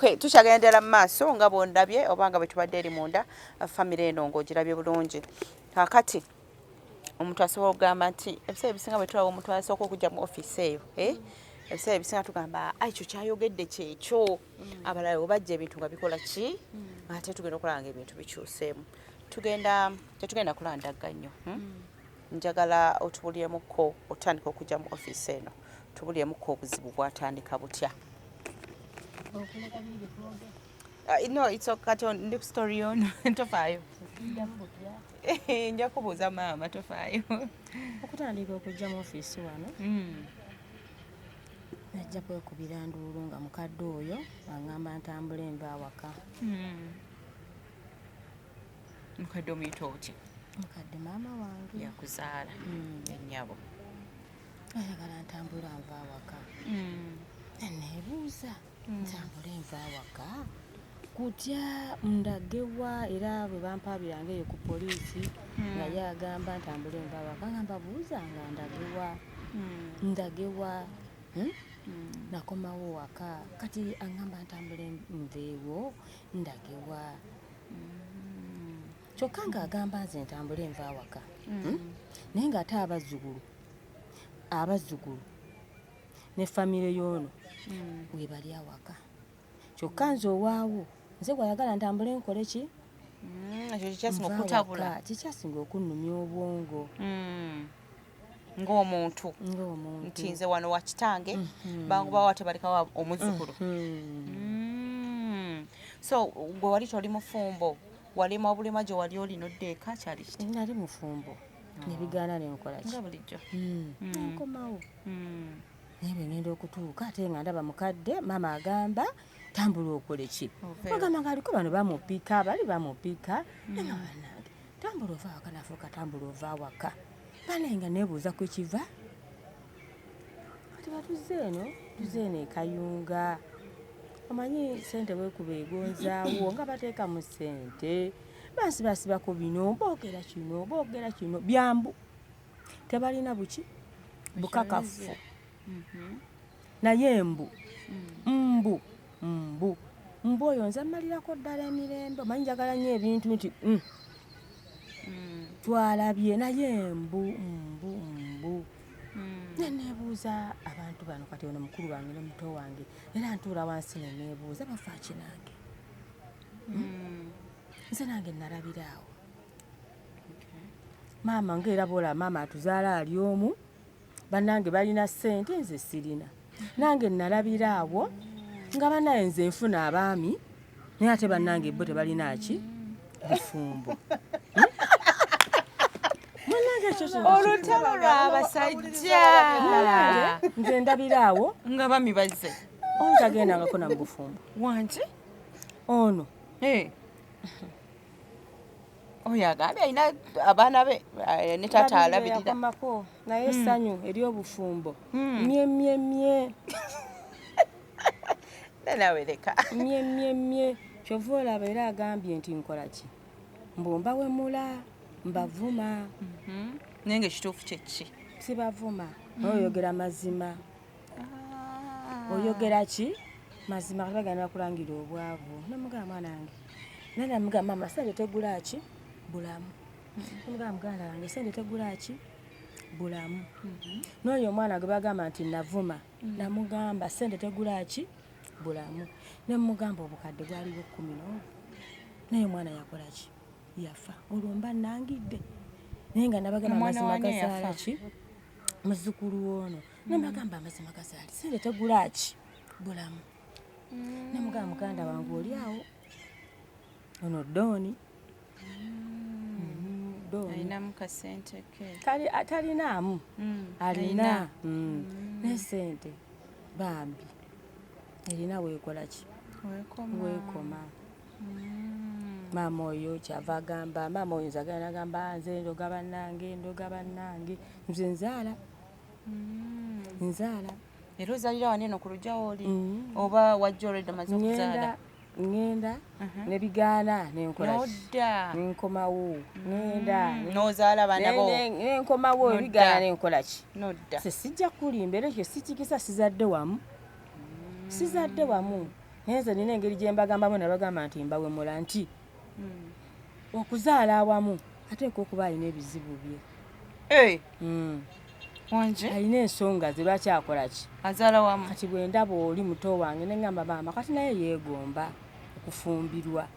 Okay, tukyagendera mu maaso nga bwondabye oba nga bwe tubadde eri munda famire eno ng'ogirabye bulungi. Kaakati omuntu asobola okugamba nti ebiseera ebisinga bwe tulaba omuntu asooka okujja mu ofiisi eyo, eh? Ebiseera ebisinga tugamba, ah, ekyo kyayogedde kyekyo. Abalala bwe bajja ebintu nga bikola ki, ate tugenda okulaba nga ebintu bikyuseemu. Tugenda tetugenda kulandagga nnyo, Njagala otubuliremukko otandika okujja mu ofiisi eno, tubuliremukko obuzibu bwatandika butya? No, it's okay. Kati ndi ku story yono, tofaayo, nja kubuuza maama, tofaayo. Okutandika okujja mu ofiisi wano, najja kwekubira nduulu nga mukadde oyo aŋŋamba ntambule nva awaka. Mukadde omuyita otya? Mukadde maama wange. Yakuzaala? Ennyabo. Ayagala ntambula nva awaka. Neebuuza, ntambule nva awaka kutya, ndagewa? Era bwe bampaabiranga eyo ku poliisi, nga ye agamba ntambule nva awaka, nga mbabuuza nga ndagewa, ndagewa, Nakomawo waka, kati aŋŋamba ntambule nveewo, ndagewa? Kyokka ng'agamba nze ntambule nva awaka, Naye ng'ate abazzukulu ne famire y'ono webali awaka, kyokka nze owaawo nze gwayagala ntambule nkole ki? Ekyo kikyasinga okutabula. Kikyasinga okunnumya obwongo. Ng'omuntu. Ng'omuntu. Nti nze wano wa kitange, bangubawo ate balekawo omuzzukulu. So gwe wali toli mufumbo, walima obulima gye wali olina odda eka, kyali kiti? Nali mufumbo, nebigaana, nenkola ki? Nga bulijjo. Nenkomawo, naye bwe ngenda okutuuka ate nga ndaba mukadde maama agamba tambula okole ki? Oveewo. Bagamba nga aliko bano bamupika, bali bamupika, nga bannange tambula ova awaka, nafuuka tambula ova awaka. Banaye nga neebuuza ku kiva kati batuzze eno, tuzze eno ekayunga. Omanyi sente weekuba egonzaawo, nga bateekamu sente, bansibasibako bino, boogera kino, boogera kino, byambu tebalina buki bukakafu, naye mbu mbu mbu mbu oyo nze mmalirako ddala emirembe. Omanyi njagala nnyo ebintu nti twalabye, naye mbu mbu mbu neneebuuza abantu bano. Kati ono mukulu wange ne muto wange, era ntuula wansi neneebuuza, bafaaki nange? Nze nange nalabira awo maama, ngaera boola maama atuzaala ali omu, bannange balina ssente, nze sirina. Nange nalabira awo nga bannaye nze nfuna abaami, naye ate bannange bo tebalina ki bufumbo. Munnange ekyo Olutalo lw'abasajja. Nze ndabira awo nga bami bazze. Ono tagendangako na mu bufumbo. Wangi? Ono. Oyo agambye alina abaana be, ne taata alabirira. Yakomako, naye essanyu ery'obufumbo mye mye mye. Nawe leka. Mye mye mye. Kyova olaba era agambye nti nkola ki, mbu mbawemula, mbavuma. Naye nga ekituufu kyeki? Sibavuma, naye oyogera mazima. Oyogera ki? Mazima. Kati bagenda bakulangira obwavu, nomugamba mwana wange, naye namugamba, maama, sente tegula ki? Bulamu. Nomugamba, muganda wange, sente tegula ki? Bulamu. N'oyo omwana gwe bagamba nti navuma, namugamba sente tegula ki? Bulamu. Nemugamba obukadde bwaliwo 10 n'obu, naye omwana yakola ki? Yafa. Olwo mba nangidde, naye nga nabagamba Omwana amazima wani gazaala yafa? ki? Muzzukulu woono. Nemagamba amazima gazaali, sente tegula ki? Bulamu. Nemugamba, muganda wange oli awo, ono Dooni. Dooni. Alinamu kasente ke? Talinaamu. Alina. Ne sente bambi erina weekola ki? Weekoma. Weekoma. Maama oyo kyava agamba, maama oyo nze agenda nagamba nze ndoga bannange, ndoga bannange, nze nzaala, nzaala. Era ozaalira wano eno ku lujja wooli, oba wajja olwedde omaze okuzaala? Ŋŋenda, ŋŋenda nebigaana, nenkola ki? Nodda. Nenkomawo, ŋŋenda. N'ozaala abaana bo. Nenkomawo. Nodda. Ebigaana, nenkola ki? Nodda. Se sijja kulimba, era ekyo sikikisa. Sizadde wamu, sizadde wamu. Naye nze nina engeri gye mbagambamu, nabagamba nti mbawemula nti okuzaala awamu ateekwa okuba alina ebizibu bye. Hey, Wanje alina ensonga ze lwaki akola ki, azaala wamu. Kati bwe ndaba oli muto wange ne ŋŋamba, maama kati naye yeegomba okufumbirwa,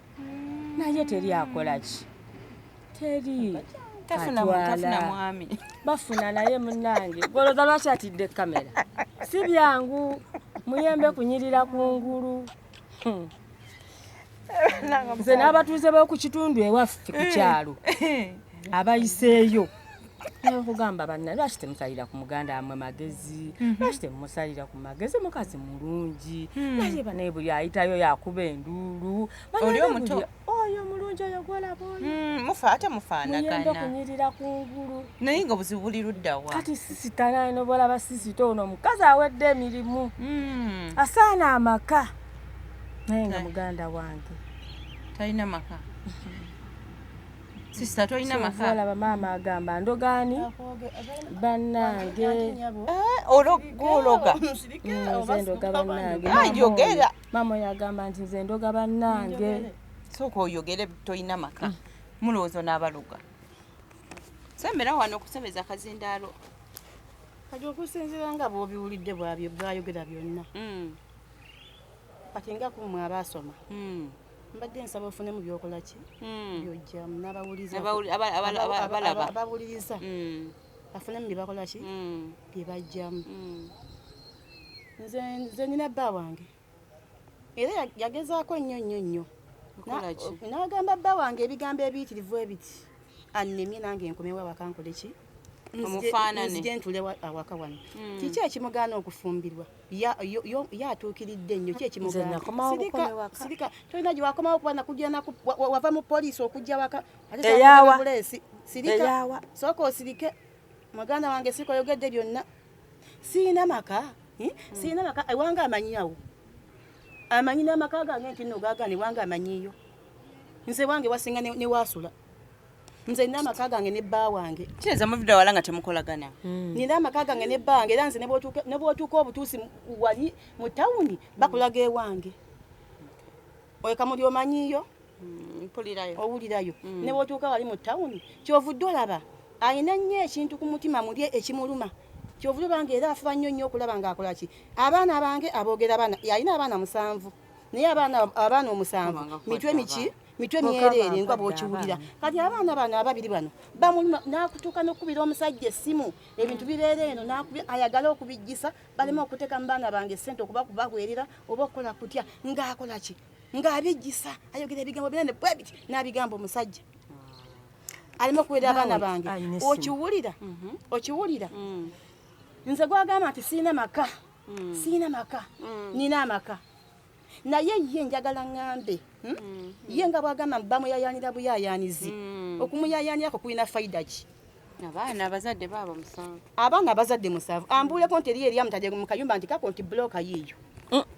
naye teri akola ki, teri tafuna atwala. Mwami. Bafuna, naye munnange goloza lwaki atidde kamera? Si byangu, muyembe kunyirira kungulu. Nze n'abatuuze b'oku kitundu ewaffe ku kyalo abayiseeyo nekugamba, banna, lwaki temusalira ku muganda wamwe magezi? Lwaki temumusalira ku magezi? Mukazi mulungi, naye banaye buli ayitayo yakuba enduulu. Oli Banaye omuto? Oyo mulungi, oyo gwolaba oyo. Mufa ate muyembe mufaanagana. Kunyirira kungulu. Naye nga obuzibu buli luddawa? Kati sisita naye nobolaba sisita ono omukazi awedde emirimu, asaana amaka, naye nga muganda wange Talina maka. Sisita, tolina maka? Olaba maama agamba ndogaani, bannange. Eh, gwologa? Nze ndoga, bannange. Ah, Maama yogera. Maama oyo agamba nti nze ndoga, bannange. Sooka oyogere, tolina maka, mulowooza onaabaluga? Sembera wano okusembeza akazindaalo. Kati okusinziira nga bw'obiwulidde bwabyo bwayogera byonna, kati nga kumwe abaasoma, mbadde nsaba ofunemu byokola ki, byojjamu n'abawuliriza. Abalaba. Abawuliriza bafunemu bye bakola ki, bye bajjamu. Nze nina bba wange era yagezaako nnyo nnyo nnyo. Kukola ki? N'agamba bba wange ebigambo ebiyitirivu ebiti, annemye nange nkomewo awaka nkole ki? Omufaanane. Nzije ntule awaka wano. Kiki ekimugaana okufumbirwa? Ye atuukiridde nnyo, ki ekimugaana? Nze nakomawo Sirika, bukome waka. sirika, tolina gye wakomawo kuba nakujja wava mu poliisi okujja waka. Ate Eyaawa. saakugamba buleesi. Sirika. Eyaawa. Sooka osirike, muganda wange. Sirika, oyogedde byonna. Siina maka, eh? Siina maka ewange, amanyi awo, amanyi n'amaka gange nti nno gaagane wange, amanyiyo nze wange wasinga ne wasula. Nze nina amaka gange ne bba wange. Kitegeeza muvudde wala nga temukolagana. Nina amaka gange ne bba wange, era nze ne bw'otuuka obutuusi wali mu tawuni bakulaga ewange. Oyo Kamuli omanyiyo? Mpulirayo. Owulirayo? Ne bw'otuuka wali mu tawuni, kyovudde olaba ayina nnyo ekintu ku mutima muli ekimuluma, kyovudde olaba nga era afuba nnyo nnyo okulaba ng'akola ki abaana bange aboogera. Abaana, alina abaana 7, naye abaana 7 Kubanga mitwe kwadde miki? abaana. Mitwe Mukama myereere nga ampadde bw'okiwulira. abaana. Kati abaana bano ababiri bano bamuluma, n'akutuuka n'okukubira omusajja essimu, ebintu bibeera eno ayagale okubijjisa baleme okuteeka mu baana bange sente okuba kubahwerera oba okukola kutya, ng'akola ki, ng'abijjisa, ayogera ebigambo binene bwe biti n'abigamba omusajja aleme okuweerera abaana Naawe, bange. alina essimu. Okiwulira? Okiwulira? Nze gwagamba nti siina maka, siina maka, nina amaka, naye ye njagala ŋŋambe, Ye nga bwagamba bamuyayanira buyaayanizi, okumuyayanirako kulina fayida ki? Abaana abazadde baaba 7. Abaana abazadde 7, ambuuleko nti eriyo eryamutadde mu kayumba nti kako nti bulooka yiiyo.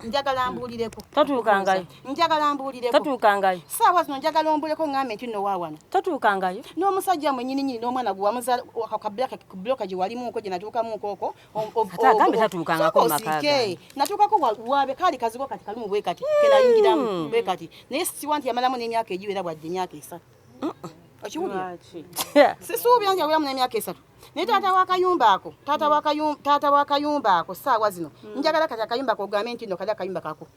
Njagala mbuulireko. Totuukangayo. Njagala mbuulireko. Totuukangayo. Saawa zino njagala ombuuleko, ŋŋambe nti nno waawano. Totuukangayo. N'omusajja mwenyininyini n'omwana gwe wamuzaala kabuloka gye walimuuko gye natuukamuuko okwo. Ate agambe tatuukangako mu maka gange. Natuukako wabe kaali kazigo kati kalumu bwe kati kenayingiramu bwe kati, naye siwa nti yamalamu n'emyaka egiwera bwadde emyaka 3. Okiwulira? Sisuubira nti yaweramu n'emyaka 3, naye taata w'akayumba ako, taata w'akayumba ako saawa zino njagala kati akayumba ako ogambe nti nno kali akayumba kako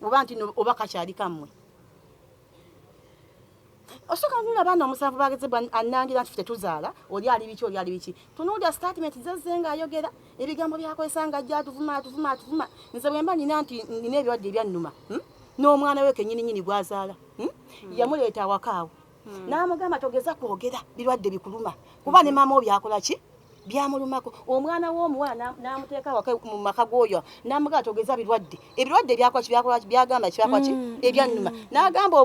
oba nti nno oba kakyali kammwe. Osooka ntunula abaana 7 bageze annangira nti ffe tetuzaala, oli ali biki, oli ali biki. Tunuulira statement zazze ng'ayogera ebigambo byakozesa nga ajja atuvuma, atuvuma, atuvuma. Nze bwe mba nina nti nina ebirwadde ebyannuma, N'omwana we kennyininyini gw'azaala, Yamuleeta awaka awo n'amugamba togeza kwogera birwadde bikuluma kuba ne maama wo byakola ki, byamulumako. Omwana w'omuwala n'amuteeka awaka mu maka g'oyo n'amugamba togeza birwadde, ebirwadde byakola ki, byakola ki, byagamba kyakola ki ebyannuma. N'agamba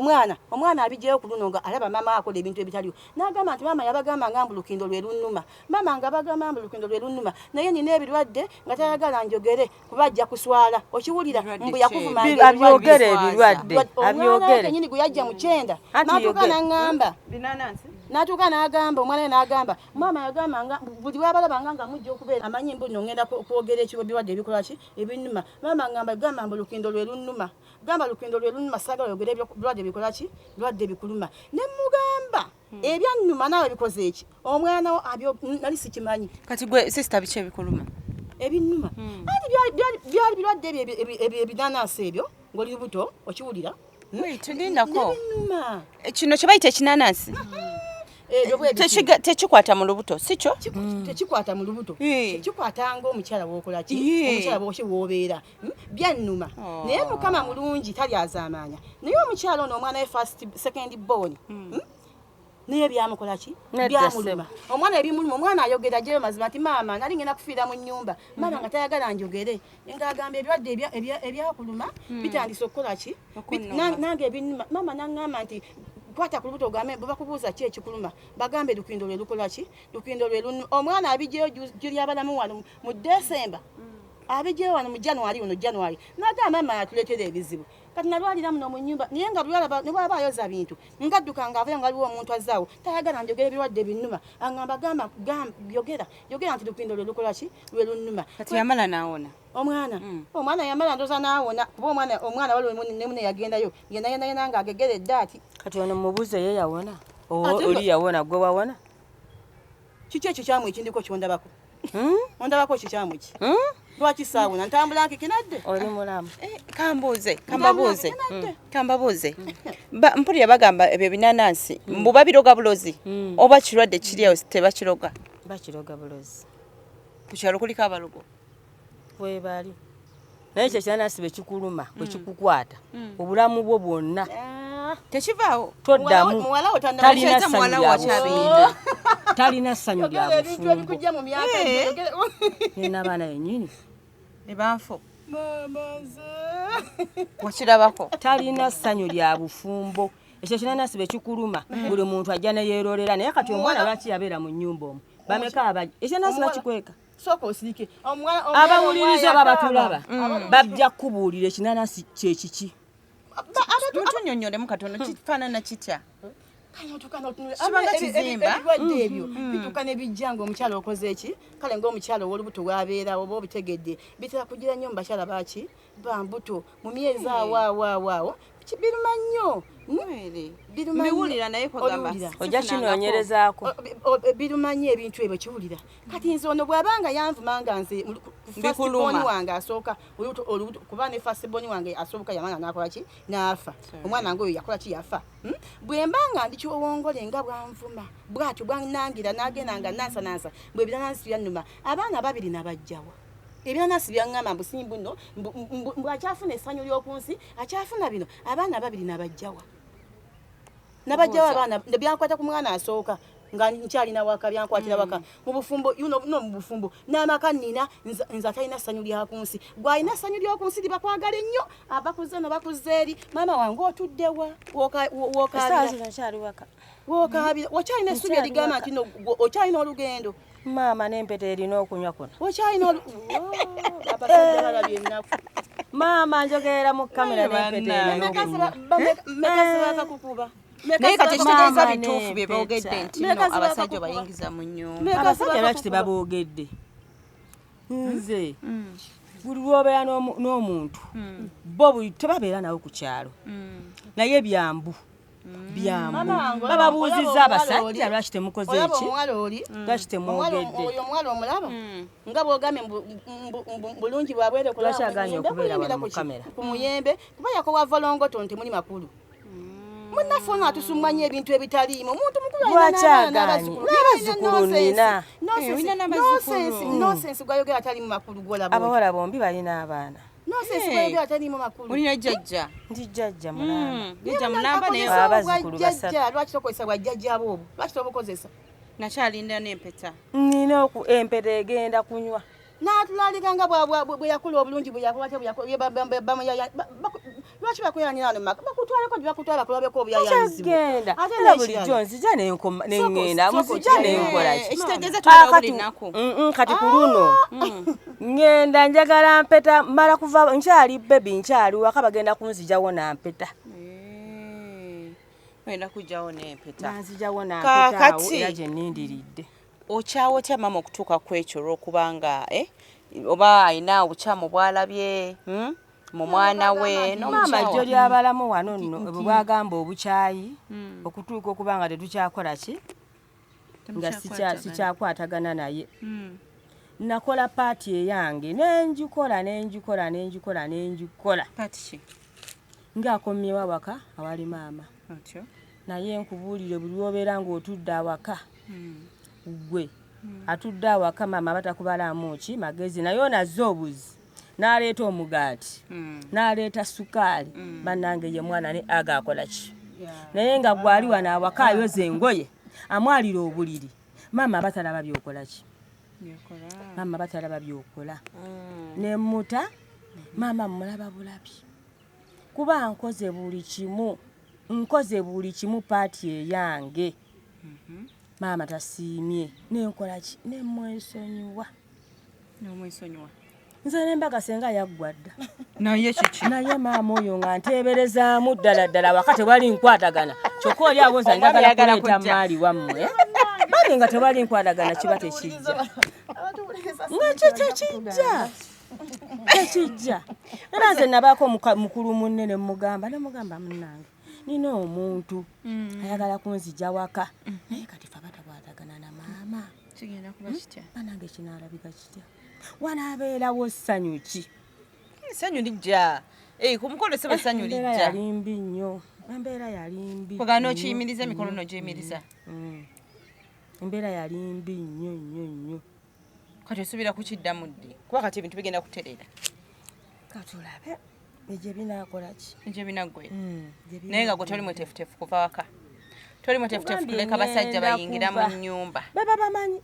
omwana abigyeyo ku luno nga alaba maama akola ebintu ebitaliwo, n'agamba nti maama yabagamba nga mbu lukindo lwe lunnuma, maama nga bagamba mbu lukindo lwe lunnuma, naye nina ebirwadde nga tayagala njogere kuba ajja kuswala. Okiwulira? Ebirwadde Mbu ki? yakuvumanga Abyogere ebirwadde. ebirwadde. Omwana we Abyogere. kenyini gwe yajja mu kyenda Anti n'atuuka yogere. n'aŋŋamba Binanansi. N'atuuka n'agamba omwana we n'agamba maama yagamba nga buli lwabalabanga nga mujja okubeera amanyi mbu nno ngenda kwogera ebirwadde ebikola ki ebinnuma. Maama ngamba gamba mbu lukindo lwe lunnuma, gamba lukindo lwe lunnuma, saagala oyogere ebirwadde bikola ki birwadde bikuluma. Ne mugamba ebyannuma naawe bikoze eki omwana wo abyo nali sikimanyi. Kati gwe sister biki ebikuluma? Ebinnuma anti byali birwadde ebyo ebinanansi ebyo ng'oli lubuto okiwulira. Wait, lindako. Nebinnuma. Kino kye bayita ekinanansi tekikwata mu lubuto, si kyo? Tekikwata mu lubuto. Kikwata ng'omukyala w'okola ki? Omukyala bw'oki w'obeera. Byannuma. Naye Mukama mulungi talyazaamaanya. Naye omukyala ono omwana we first second born. Naye byamukola ki? Byamuluma. Omwana ebimuluma, omwana ayogera gyeyo mazima nti maama nali ngenda kufiira mu nnyumba. Maama nga tayagala njogere. Ng'agamba ebirwadde ebyakuluma bitandise okukola ki? Nange ebinnuma. Maama n'aŋŋamba nti kwata ku lubuto ogambe bwe bakubuuza ki ekikuluma bagambe lukindo lwe lukola ki? Lukindo lwe lunnuma. Omwana abigyeyo gy'alyabalamu wano mu December. Abigyeyo wano mu January ono January. N'agamba maama atuleetera ebizibu. Kati nalwalira muno mu nnyumba naye nga buli lwalaba ayoza bintu ngadduka ng'avayo nga waliwo omuntu azzaawo tayagala njogere ebirwadde binnuma. Aŋŋamba gamba yogera yogera nti lukindo lwe lukola ki? Lwe lunnuma. Kati yamala n'awona. Omwana omwana yamala ndoza n'awona kuba omwana waliwo ne munne yagendayo yena yena yena ng'agegeredde ati. Kati ono mubuuze ye yawona? Oli yawona gwe wawona? Kiki ekikyamu ekindiko ky'ondabako? Ondabako kikyamu ki? Lwaki saawona? Ntambula nkikinadde? Oli mulamu. Kambuuze, kambabuuze. Kambabuuze. Mpulira bagamba ebyo binanansi mbu babiroga bulozi oba kirwadde kiri awo tebakiroga? Bakiroga bulozi. Ku kyalo kuliko abalogo? Weebali. Naye ekyo ekinanansi bwe kikuluma, bwe kikukwata, obulamu bwo bwonna tekivaawo. Toddamu. Talina ssanyu lya bufumbo. Talina ssanyu lya bufumbo. Nina abaana bennyini. Ebanfu. Wakirabako. Talina ssanyu lya bufumbo. Ekyo ekinanansi bwe kikuluma, buli muntu ajja ne yeerolera. Naye kati omwana lwaki yabeera mu nnyumba omwo? Bameka abajja? Ekinanansi bakikweka. Sooka osirike. Abawuliriza oba batulaba bajja kukubuulira ekinanansi kye kiki. Tunyonnyolemu katono kifaanana kitya? Kibanga kizimba. Ebirwadde ebyo bituuka ne bijja ng'omukyala okoze ki? Kale ng'omukyala ow'olubuto w'abeera oba obitegedde bitera kugira nnyo mu bakyala baaki ba mbuto mu myezi awo awo awo awo biruma nnyo. Mbiwulira naye kwegamba ojja kinoonyerezaako. Biruma nnyo ebintu ebyo kiwulira. Kati nze ono bw'abanga yanvuma nga nze first born wange asooka olubuto kuba ne first born wange asooka yamala n'akola ki? N'afa. Omwana ng'oyo yakola ki? Yafa. Bwe mba nga ndi kiwongole nga bwanvuma bw'atyo bwannangira n'agenda nga nansanansa bwe ebinanansi byannuma abaana babiri nabajjawa. Ebinanansi byaŋŋamba mbu si mbu nno mbu akyafuna essanyu ly'oku nsi akyafuna bino abaana babiri nabajjawa. Nabajjawa abaana byankwata ku mwana asooka nga nkyalina waka byankwatira waka mu bufumbo no mu bufumbo n'amaka nnina nze atalina ssanyu lya ku nsi. Gw'alina ssanyu ly'oku nsi libakwagala ennyo abakuze no bakuze eri maama wange otuddewa wookaabira okyalina essuubi erigamba nti okyalina olugendo. Maama n'empeta erina okunywa kuno. Okyalina abasajja balabye ennaku. Maama njogerera mu kamera n'empeta erina okunywa. Meka zibakakukuba. Naye kati ekitegeeza bituufu bye boogedde nti nno abasajja bayingiza mu nnyumba. Abasajja lwaki tebaboogedde? Nze buli lw'obeera n'omuntu bo buli tebabeera nawe ku kyalo. Naye byambu. Byambu. Bababuuzizza abasajja lwaki temukoze eki? Lwaki temwogedde? Oyo omuwala omulaba nga bw'ogambye bulungi bwabwere lwaki agaanye okubeera wano mu kamera? Ku muyembe kuba yakowa volongoto nti muli makulu. Munnaffe ono atusumwa nnyo ebintu ebitaliimu. Omuntu mukulu alina n'abazzukulu nina. Nonsense gw'ayogera ataliimu makulu gw'olaba. Abawala bombi balina abaana. Nonsense gw'ayogera ataliimu makulu. Olina jjajja. Ndi jjajja mulamba. Jjajja mulamba naye abazzukulu basatu. Lwaki tokozesa bwa jjajja bwo obwo? Lwaki tobukozesa? Nakyalinda n'empeta. Nnina empeta egenda kunywa. N'atulalika nga bwe yakula obulungi bwe yakola atya bwe lwaki bakuyanira wano maka? Bakutwaleko gye bakutwala bakulabeko obuyayanzibwa. Genda. Era bulijjo nzija ne ŋŋenda, nzija ne nkola ki? Ekitegeeza tugenda buli nnaku. Kati ku luno ŋŋenda njagala mpeta mmala kuva nkyali baby nkyali waka bagenda kunzijawo na mpeta. Ogenda kujjawo n'empeta. Nanzijawo nampeta awo. Kaakati era gye nnindiridde. Okyawa otya maama okutuuka ku ekyo olw'okubanga oba alina obukyamu bw'alabye mu mwana we Maama n'omukyawa? jjo ly'abalamu wano nno bwe bwagamba obukyayi okutuuka okuba nga tetukyakola ki, nga sikyakwatagana naye. Nakola part eyange nenjikola nenjikola nenjikola nenjikola. Part ki? Ng'akomyewo awaka awali maama. Otyo. Naye nkubuulire, buli lw'obeera ng'otudde awaka, gwe atudde awaka, maama aba takubalaamu ki magezi, naye ono azze obuzi n'aleeta omugaati, n'aleeta sukaali, bannange ye mwana ne aga akola ki? Naye nga gwali wano awaka ayoza engoye, amwalira obuliri, maama aba talaba byokola ki, maama aba talaba byokola. Nemuta maama mulaba bulabi, kuba nkoze buli kimu, nkoze buli kimu part eyange, maama tasiimye, nenkola ki? Nemwesonyiwa. Nomwesonyiwa. Nze nembaga senga yaggwa dda. Naye kiki? Naye maama oyo nga nteeberezaamu ddala ddala waka tewali nkwatagana, kyokka oli awoza Omwami njagala ayagala kuleeta kujja. maali wammwe, bali nga tewali nkwatagana, kiba tekijja, nga kyo tekijja, tekijja. Era nze nabaako mukulu munne nemugamba, nemugamba munnange nina omuntu ayagala kunzija waka, naye kati fe abatakwatagana na maama kigenda kuba kitya? Banange kinaalabika kitya? Wanaabeerawo ssanyu ki? Essanyu lijja. Ku mukolo sebo essanyu Embeera lijja. yali mbi nnyo, embeera yali mbi Kwegana nnyo, n'okiyimiriza emikolo nnyo, n'ogiyimiriza. Embeera yali mbi nnyo nnyo nnyo. Kati osuubira kukiddamu ddi? Kuba kati ebintu bigenda kutereera. Katulabe egyo binaakola ki. Egyo binaggwera. Gye Naye nga gwe toli binaggwera. mweteefuteefu kuva waka. Toli mweteefuteefu Kugambye kuleka basajja ngenda bayingira mu kuva. nnyumba. Baba bamanyi.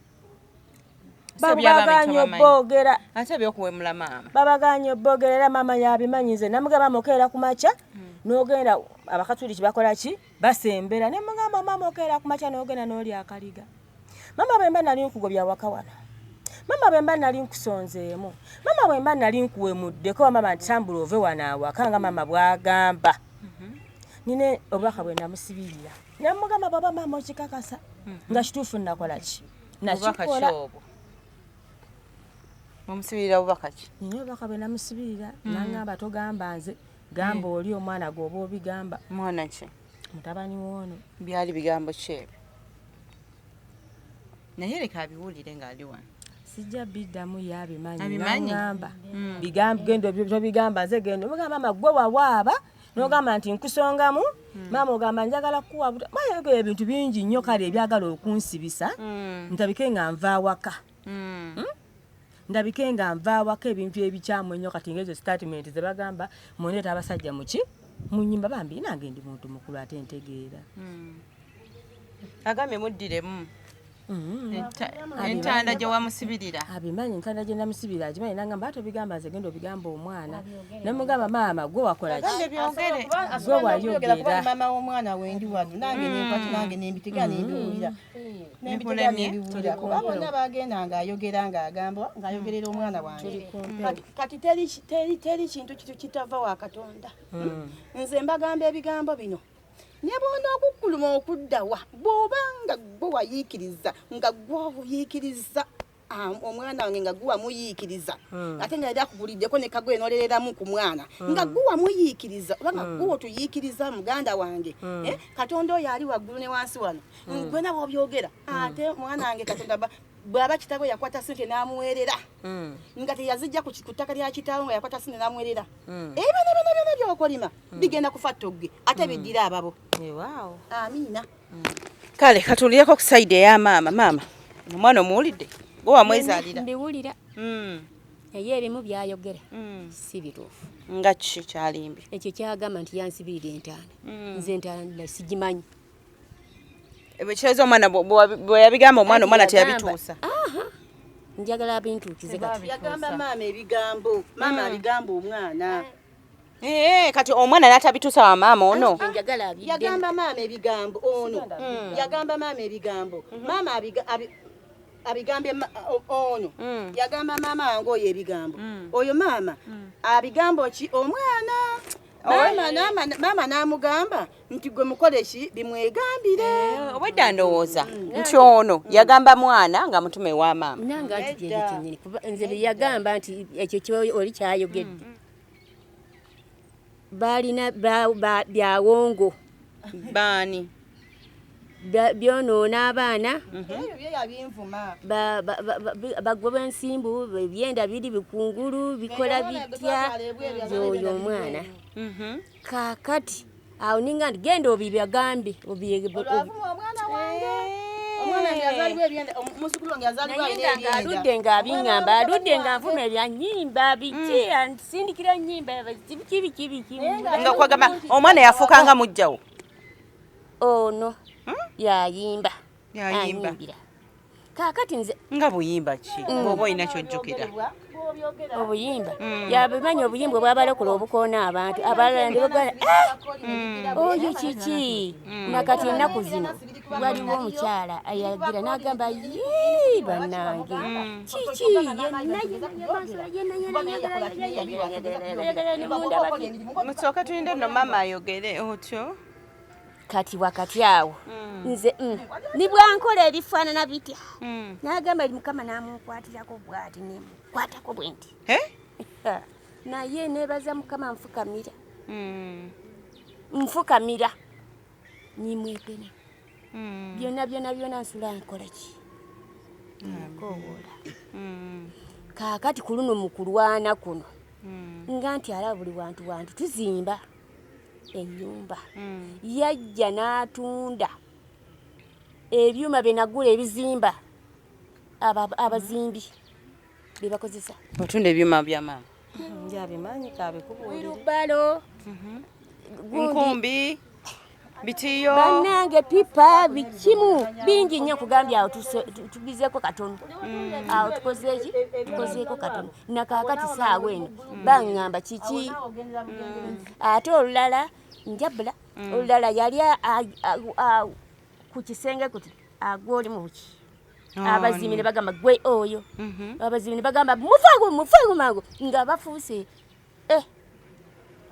So by'abaami Babaganye tobamanyi. oboogera. Ate ebyokuwemula maama. Babaganye oboogera, era maama yabimanyi. Nze namugamba okeera ku makya n'ogenda, abakatuliki bakola ki? Basembera. Ne mugamba maama okeera ku makya n'ogenda n'olya akaliga. Maama bwe mba nali nkugobya waka wano. Maama bwe mba nali nkusonzeemu. Maama bwe mba nali nkuwemuddeko, maama ntambula ove wano awaka nga maama bw'agamba. Nina obubaka bwe namusibirira. Namugamba bw'aba maama okikakasa nga kituufu nakola ki? Bubaka ki Nakikola. obwo? Omusibirira bubaka ki? Nina obubaka bwe namusibirira, n'aŋŋamba togamba nze, gamba oli omwana gw'oba obigamba. Mwana ki? Mutabani w'ono. Byali bigambo ki ebyo? Naye leka abiwulire ng'ali wano. Sijja biddamu, ye abimanyi. Abimanyi? N'aŋŋamba genda tobigamba nze, genda omugamba maama gwe wawaaba n'ogamba nti nkusongamu, maama ogamba njagala kukuwa buta. Maama ebintu bingi nnyo kale ebyagala okunsibisa, ndabike nga nva awaka. Ndabike nga nva awaka, ebintu ebikyamu ennyo kati ng'ezo statement ze bagamba mundeeta abasajja muki mu nnyumba, bambi nange ndi muntu mukulu ate ntegeera. Agambye muddiremu. Entanda gye wamusibirira. Abimanyi, entanda gye namusibirira agimanyi, nangamba ate obigamba nze, genda obigamba omwana. Nemugamba maama gwe wakola ki? Agambye byogere. Gwe wayogera. Kuba maama w'omwana wendi wano nange nenkwata nange nembitegera nembiwulira, nembitegera Bikulemye? nembiwulira, kuba bonna bagenda ng'ayogera ng'agamba ng'ayogerera omwana wange. Kati teri kintu kitava wa Katonda. Nze mbagamba ebigambo bino ne bwona okukkuluma okuddawa, bw'obanga gwe wayiikiriza nga gwe oyiikiriza omwana wange nga gwe wamuyiikiriza, ate nga yali akuguliddeko ne kagoye n'olereramu ku mwana nga gwe wamuyiikiriza oba nga gwe otuyiikiriza muganda wange, Katonda oyo ali waggulu ne wansi wano, gwe nawe obyogera ate mwana wange Katonda bw'aba kitaawe yakwata ssente n'amuweerera nga teyazijja ku ttaka lya kitaawe, nga yakwata ssente n'amuweerera, ebyo byonna byonna byonna by'okolima bigenda kufa ttogge ate biddira ababo. Weewaawo. Amiina. Kale katulireko ku side eya maama. Maama omwana omuwulidde, gwe wamwezaalira. Mbiwulira, naye ebimu byayogera si bituufu. Nga ki kyalimbi? Ekyo kyagamba nti yansibirira entaana, nze entaana sigimanyi. Ekitegeeza omwana bwe yabigamba omwana, omwana Yagamba- teyabituusa. Aha, njagala abintuukize kati. Yagamba maama ebigambo, maama abigamba omwana. Kati omwana n'atabituusa wa maama ono. Njagala abiddemu. Yagamba maama ebigambo ono, yagamba maama ebigambo, maama abigambye ono, yagamba maama wange oyo ebigambo, oyo maama abigambo ki omwana. Maama n'amugamba nti gwe mukole ki bimwegambire. Obwedda ndowooza nti ono yagamba mwana nga mutume wa maama. Nange anti kyekyo kyennyini, kuba nze bye yagamba nti ekyo oli kyayogedde. Balina byawongo. Baani? Byonoona abaana. Ebyo bye yabinvuma. Bagwa ensimbu, ebyenda biri bikungulu, bikola bitya yoyo omwana. Kaakati awo ninga nti genda obibagambe. Olwavuma omwana wange. Omwana wange yazaalibwa ebyenda, muzzukulu wange yazaalibwa alina ebyenda. Aludde ng'abiŋŋamba, aludde ng'anvuma ebya nnyimba biki, ansindikira nnyimba biki biki biki. Nga kwagamba omwana yafuuka nga muggyawo. Ono yayimba. Yayimba. Kaakati nze nga buyimba ki bw'oba olina ky'ojjukira? Obuyimba yabimanyi, obuyimba obwabalokola obukoona abantu abalala ne bagala oyo kiki. Nakati ennaku zino waliwo omukyala ayagira n'agamba yii bannange kiki yenna Musooke tulinde nno maama ayogere otyo. Kati wakati awo nze ni bwankola ebifaanana bitya n'agamba Mukama n'amunkwatirako bw'ati nemukwatako bwe nti naye neebaza Mukama nfukamira nfukamira nimwepena byonna byonna byonna nsula nkola ki nkowoola. Kaakati ku luno mu kulwana kuno nga nti alaba buli wantu wantu tuzimba ennyumba yajja n'atunda ebyuma bye nagula ebizimba abazimbi bye bakozesa. Otunda ebyuma bya maama? Njabimanyi kabikubuulire. Wirubalo, nkumbi, bitiyo. Bannange pipa bikimu bingi nnyo kugambye awo tubizeeko katono. Awo tukoze ki? Tukozeeko katono. Nakaakati saawa eno baŋŋamba kiki? Ate olulala njabula, olulala yali ku kisenge kuti agwa oli mu buki. Abazimbi ne bagamba gwe oyo. Abazimbi ne bagamba mufaago mufaago mangu nga bafuuse.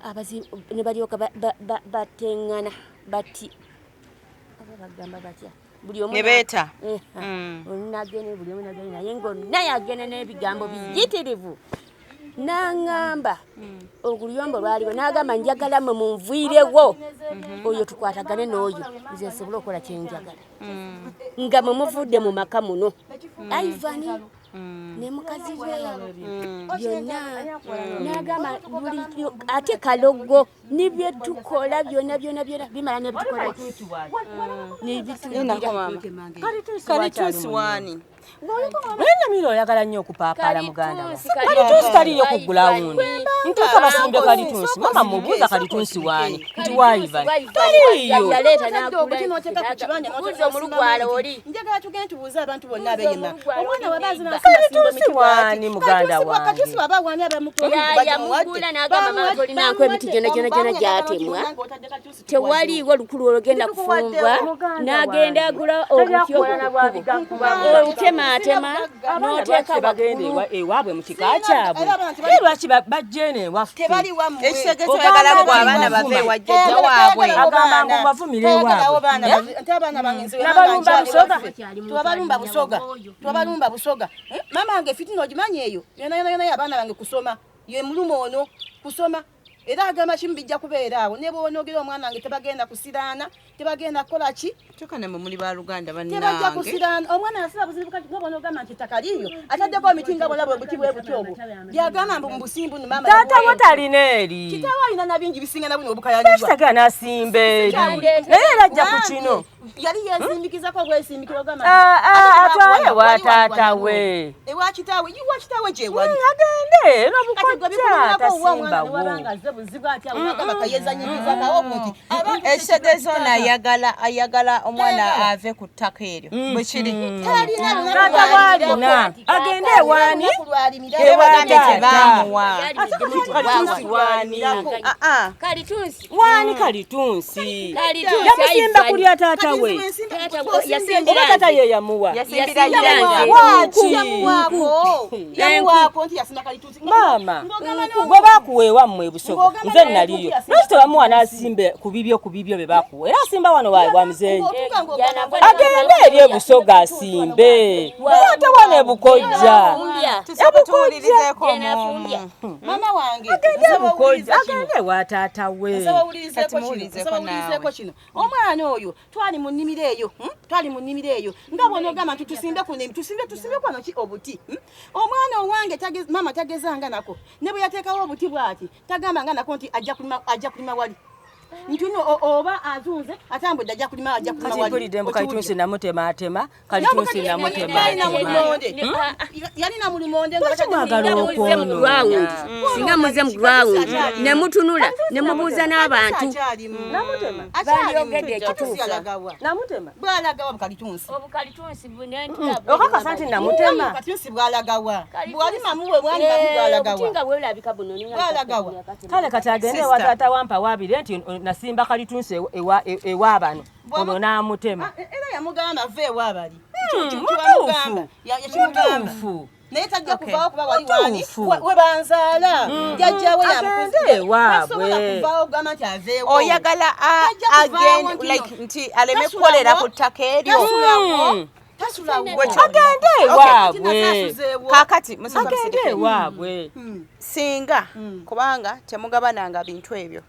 Abazimbi ne balyoka bateŋŋana bati aba bagamba batya buli omu ne beeta. Olunagenda buli omu nagenda naye ng'onna yagenda n'ebigambo biyitirivu. N'aŋŋamba oluyombo lwaliwo n'agamba njagala mmwe munviirewo oyo tukwatagane n'oyo nze nsobole okukola kye njagala. Nga mwe muvudde mu maka muno Ivan ne mukazi we byonna n'agamba buli ate kalogo ne bye tukola byonna byonna byonna bimala ne bitukola ne Kalituusi waani? Naye Namiro oyagala nnyo okupaapaala muganda wange. Kalituusi taliiyo ku gulawundi. Ntuuka basimbe kalituusi. Mama mubuuza kalituusi waani? Nti wa Ivan. Taliiyo. Njagala tugende tubuuze abantu bonna ab'eyema. Omwana waba Kalituusi waani muganda wange? Kalituusi waba waani yamugula n'agamba mama tolina nku emiti gyonna gyonna gyonna gy'atemwa. Tewaliiwo lukulu olugenda kufumbwa n'agenda agula obuti obutemaatema n'oteeka bagenda ewaabwe mu kika kyabwe. Naye lwaki bajja eno ewaffe? Ekitegeeza oyagala mbu abaana bave ewa jjajja waabwe. Agamba mbu bavumire ewaabwe. Nabalumba Busoga. Tubabalumba Busoga. Tubabalumba Busoga. Mama wange fitina ogimanyi eyo. Yona yona yona abaana bange kusoma. Ye mulumo ono kusoma. Era agamba kimu bijja kubeera awo ne bw'onoogera omwana wange tebagenda kusiraana, tebagenda kukola ki? Kyokka nammwe muli baluganda bannange. Tebajja kusiraana. Omwana asira buzibu kati nga bw'onoogamba nti ettaka liiyo, ataddeko emiti nga bw'olaba obuti bwe buti obwo. By'agamba mbu mu busimbu nno maama Taata we talina eri. Kitaawe alina na bingi bisinga na buno obukayanibwa. Lwaki n'asimba eri? Naye era ajja ku kino. Yali yeesimbikizako bwesimbikira ogamba Atwale wa taata we. Ewa kitaawe, wa kitaawe gye wali. Agende n'obukojja tasimbawo. Ekitegeeza ono ayagala omwana ave ku ttaka eryo bwe kiri. Taata bw'alina agende ewaani Ebagambye tebaamuwa. Kalituusi waani? Kalituusi Waani kalituusi? Yamusimba kulya taata taata we. Taata Oba yasimbira taata nze. ye yamuwa. Yasimbira Yasimbira ye. nze. Lwaki? Yamuwaako yamuwaako nti yasimba kalitunsi. Maama, Ng'ogamba n'omu- gwe baakuwa ewammwe ebusoga, Ng'ogamba nze n'omuntu naliyo. yasimba Lwaki tebamuwa n'asimba ku bibyo ku bibyo bye baakuwa? Era asimba wano wa muzeeyi. Ng'otuuka ng'ogamba Agende eri ebusoga asimbe. Naye ate wano ebukojja. Fumbya. Tusooke tuwulirizeeko Gye nafumbya. omu. Mama wange, Agende nsaba ebukojja, owulirize kino. agende ewa taata we. Nsaba owulirizeeko Kati kino, muwulirizeeko nsaba owulirizeeko naawe. kino. Omwana oyo twali mu nnimiro eyo, Twali mu nnimiro eyo nga bw'onoogamba nti tusimbe ku nnimi, tusimbe tusimbe kwano ki obuti, Omwana owange maama tagezanga nako, ne bwe yateekawo obuti bw'ati tagambanga nako nti ajja kulima, ajja kulima wali. Nti nno oba azunze atambudde ajja kulima, ajja kulima Kati wali. mpulidde mbu Okiwulira? kalitunsi namutemaatema, kalitunsi Yalina namutemaatema. mulumonde. Yalina mulumonde nga Lwaki batadde mwagala Singa muzze mu okwonoona? ground, singa muzze mu ground ne mutunula ne mubuuza n'abantu. Akyalimu. Namutema. Bandiyogedde Akyalimu. ekituufu. Yalagawa. Namutema. Bwalagawa bukalitunsi. Obukalitunsi Okakasa nti namutema. Bukalitunsi bwalagawa. Bwali mamu we bwali mamu bwalagawa. Obutinga bwelabika buno ninga Bwalagawa. Kale kati agende ewa taata wampa waabire nti nasimba kalitunsi ewa bano. Ono n'amutema. Ah, era yamugamba ava ewaabali. Mutuufu. Yakimugamba. Mutuufu. Naye tajja kuvaawo kuba wali wani Mutuufu. we banzaala. Jjajjaawe Agende ewaabwe. Tasobola kuvaawo kugamba nti aveewo. Oyagala Tajja kuvaawo agende nti like no. nti aleme Tasulawo. kukolera ku ttaka eryo. Tasulawo. Tasulawo. Agende ewaabwe. Asuzeewo. Kaakati musooka Agende musirike. ewaabwe. Singa kubanga temugabananga bintu ebyo,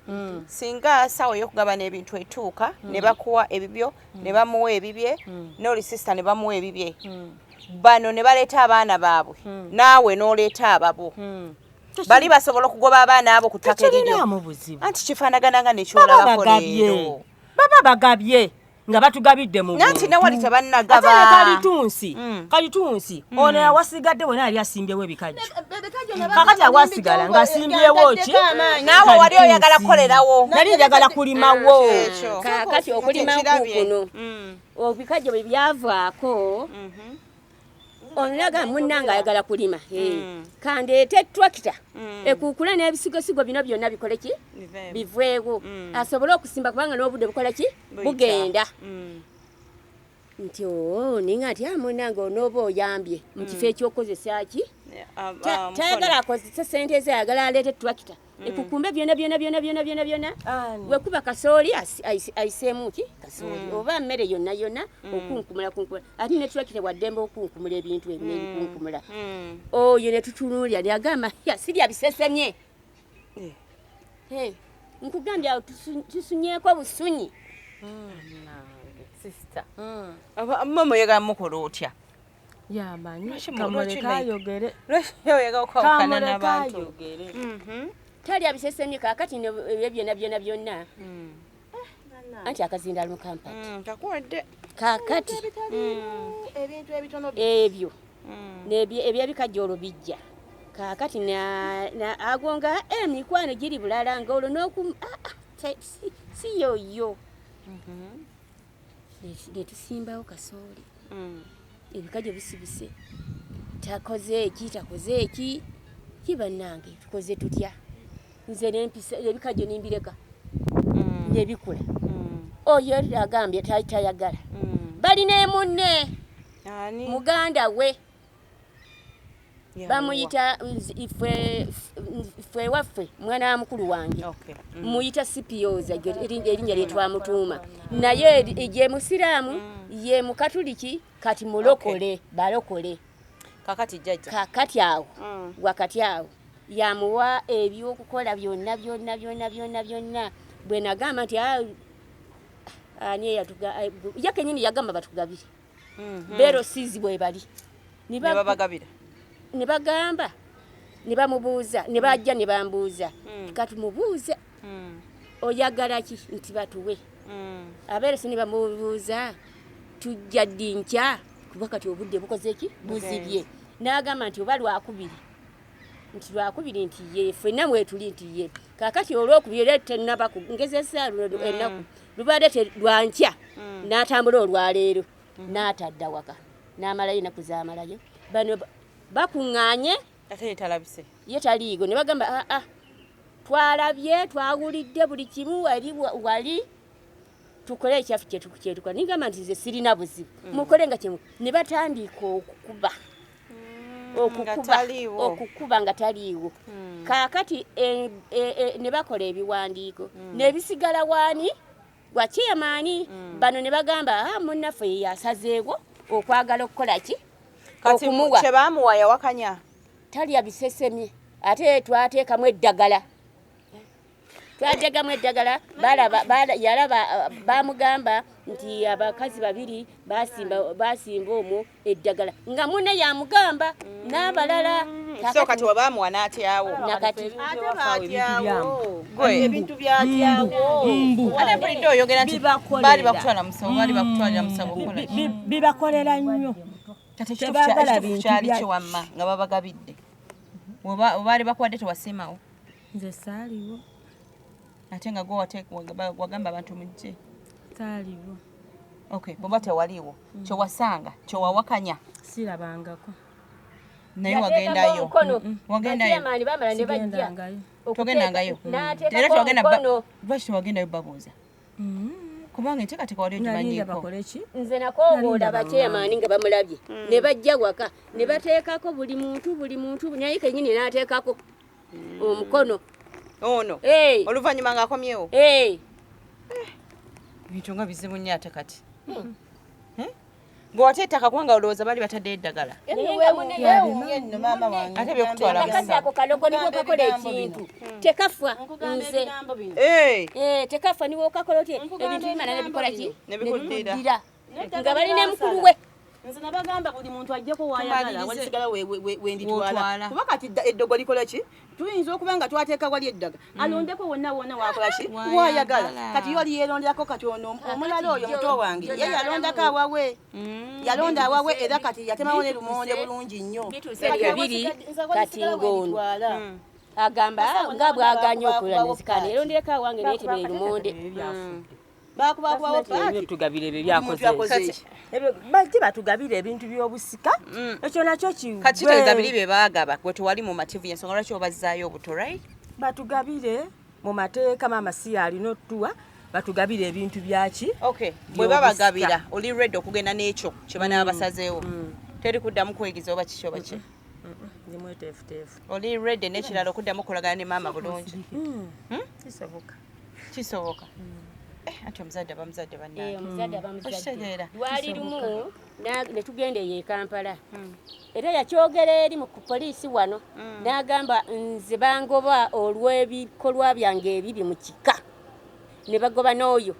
singa saawa ey'okugabana ebintu etuuka ne bakuwa ebibyo ne bamuwa ebibye n'oli sisita ne bamuwa ebibye, bano ne baleeta abaana baabwe naawe n'oleeta ababo, bali basobola okugoba abaana abo ku ttaka eriryo? Tekirinaamu buzibu. Anti kifaanagana nga Baba nekyolabako bagabye. leero. Baba bagabye nga batugabidde mu Nanti buntu. nawali tebannagaba. Ate ne kalitunsi, kalitunsi ono awasigadde wena yali asimbyewo ebikajjo. Kakati awasigala ng'asimbyewo ki? Naawe wali oyagala kukolerawo. Nali njagala kulimawo. Ekyo. Kaakati okulima Kyekirabye. kuno obikajjo bwe byavaako, onlaga munnange ayagala kulima, kandeete tractor ekuukule n'ebisigosigo bino byonna bikole ki, biveewo, asobole okusimba kubanga n'obudde bukola ki, bugenda. Nti oo ninga nti ah munnange onooba oyambye mu kifo ekyokukozesa ki, tayagala akozese sente ze, ayagala aleete tractor ekukumbe byonna byonna byonna byonna byonna byonna. Ani? Wekuba kasooli ayiseemu ki kasooli oba mmere yonna yonna okunkumula kunkumula, ate ne tractor waddembe okunkumula ebintu ebyo n'ebikunkumula. Oyo ne tutunuulira ne agamba ya sirya bisesemye. Hey, nkugambye awo tusunyeeko busunyi. Mwe muyagala mukola otya? Yamanyi. Lwaki Kamuleke like- ayogere. Lwaki oyagala okwawukana Kamuleke n'abantu? ayogere. Talya bisesemye. Kaakati ebyo byonna byonna byonna anti akazindaalo mukampati. Kakuwadde. Kaakati Ebintu ebitono ebyo ebyebikajjo olwo bijja kaakati ago nga emikwano giri bulala nga olwo n'oku ah, ah, si yoyo. Ne tusimbawo kasooli, ebikajjo bisibuse, takoze eki takoze eki ki, bannange tukoze tutya? Nze nempisa ebikajjo nimbireka nebikula. Oyo agambye tayagala balina munne. Ani? Muganda we. Yawa. Bamuyita ffe waffe mwana wa mukulu wange. Okay. Muyita Sipioza, erinnya lye twamutuuma, naye ye musiraamu, ye mukatuliki, kati mulokole, balokole. Kakati jjajja. Kakati awo wakati awo yamuwa ebyokukola byonna byonna byonna byonna byonna. Bwe nagamba nti "Ah, ani eyatuga ye kenyini yagamba batugabire beero sizi bwe bali." Ne babagabira. Ne bagamba ne bamubuuza ne bajja ne bambuuza, katumubuuze oyagala ki nti batuwe abeeresi. Ne bamubuuza tujja ddi nkya, kuba kati obudde bukoze ki, buzibye. N'agamba nti oba lwakubiri, nti lwakubiri, nti ye ffenna mwetuli, nti ye kaakati olwokubiri era tennaba ngezesa luno ennaku lubadde lwankya. N'atambula olwaleero n'atadda waka n'amalayo ennaku z'amalayo, bano bakuŋŋaanye. Ate ye talabise. Ye taliigo. Ne bagamba aa twalabye, twawulidde buli kimu wali wali. Tukole ekyaffe kyetukola. Nigamba nti nze sirina buzibu, mukole nga kyemu. Ne batandika okukuba, okukuba, taliiwo. Okukuba nga taliiwo. Kaakati ne bakola ebiwandiiko nebisigala waani gwa chairman. Bano ne bagamba, "Ah, munnaffe ye yasazeewo okwagala okukola ki?" Kati Okumuwa. Kyebamuwa yawakanya? Talya bisesemye, ate twateekamu eddagala, twateekamu eddagala. Balaba yalaba, bamugamba nti abakazi babiri basimba, basimba omwo eddagala, nga munne yamugamba n'abalala. So kati webamuwa n'atyawo? Nakati Ate batyawo. Gwe. Ebintu byatyawo. Ate mpulidde oyogera nti Bibakolera. baali bakutwala musawo, baali bakutwalira musawo okukola ki? Bibakolera nnyo. Kati ekituufu Tebaagala ekituufu bintu kyali bya- kiwamma nga babagabidde. Webaali bakuwadde tewasiimawo? Nze saaliwo. Ate nga gwe wagamba abantu mujje. Saaliwo. Okay, bwoba tewaliiwo, kyewasanga kyewawakanya? Sirabangako. Naye wagendayo? Wagendayo? Wagendayo bamala ne bajja. Sigendangayo. Togendangayo? N'ateekako Era tewagenda omukono. Lwaki tewagendayo babuuza? Kubanga enteekateeka wali Nalinda ogimanyiiko. bakole ki? Nze nakoowoola Nalinda. bachairman nga bamulabye, ne bajja waka ne bateekako buli muntu, buli muntu, naye kenyini n'ateekako omukono. Ono oluvannyuma ng'akomyewo? Ebintu nga bizibu nnyo. Ate kati, Eh? Gwe wate ettaka, kubanga olowooza baali bataddeyo eddagala. Weewuunye nno maama wange. Ate byokutwala Akakazi musawo. ako kalogo, nibwo Nkugamba kakola ebigambo ekintu tekafa. Nkugamba Nze ebigambo bino. Eh, Tekafa, niwe okakola otya, Nkugamba ebintu bimala ebigambo nebikola ki? bino. Ne bikuddira. Nebikuddira. N'ettaka Nga balina lyansala. mukulu we. Nze nabagamba buli muntu ajjeko wayagala. Tumalirize. Walisigala wenditwala. W'otwala. Kuba kati eddogo likola ki? Tuyinza okuba nga twateeka wali eddaga, alondeko wonna wonna wakola ki? Wayagala. Wayagala. Kati yo oli yeeronderako. Kati ono omulala oyo muto wange ye yalondako awawe, yalonda awawe, era kati yatemawo ne lumonde bulungi nnyo. Bituuse Kati bibiri, nze kati walisigala ng'ono. wenditwala. Agamba nga bwaganye okula nezikaana erondereko awange netemera lumonde. Bakubakubawo paati. Tugabire ebyo. Omuntu Byakoze. yakoze eki? Bajje batugabire ebintu by'obusika, ekyo nakyo Kati kitegeeza biri kiggwe. bye baagaba gwe tewali mu mativu, yensonga lwaki obazzaayo obuto, right? Batugabire mu mateeka, maama si alina otuwa, batugabire ebintu byaki? Okay, bwe By'obusika. babagabira, oli ready okugenda n'ekyo kye banaaba basazeewo? Teri kuddamu kwegiza oba kiki oba ki? Ndi mweteefuteefu. Oli ready n'ekirala okuddamu okolagana ne maama bulungi? Kisoboka. Kisoboka. Eh, anti omuzadde aba muzadde, bannange. Omuzadde aba muzadde. Okitegeera. Lwali lumu ne tugenda eyo e Kampala, era yakyogera eri mu ku poliisi wano, n'agamba nze bangoba olw'ebikolwa byange ebibi mu kika, ne bagoba n'oyo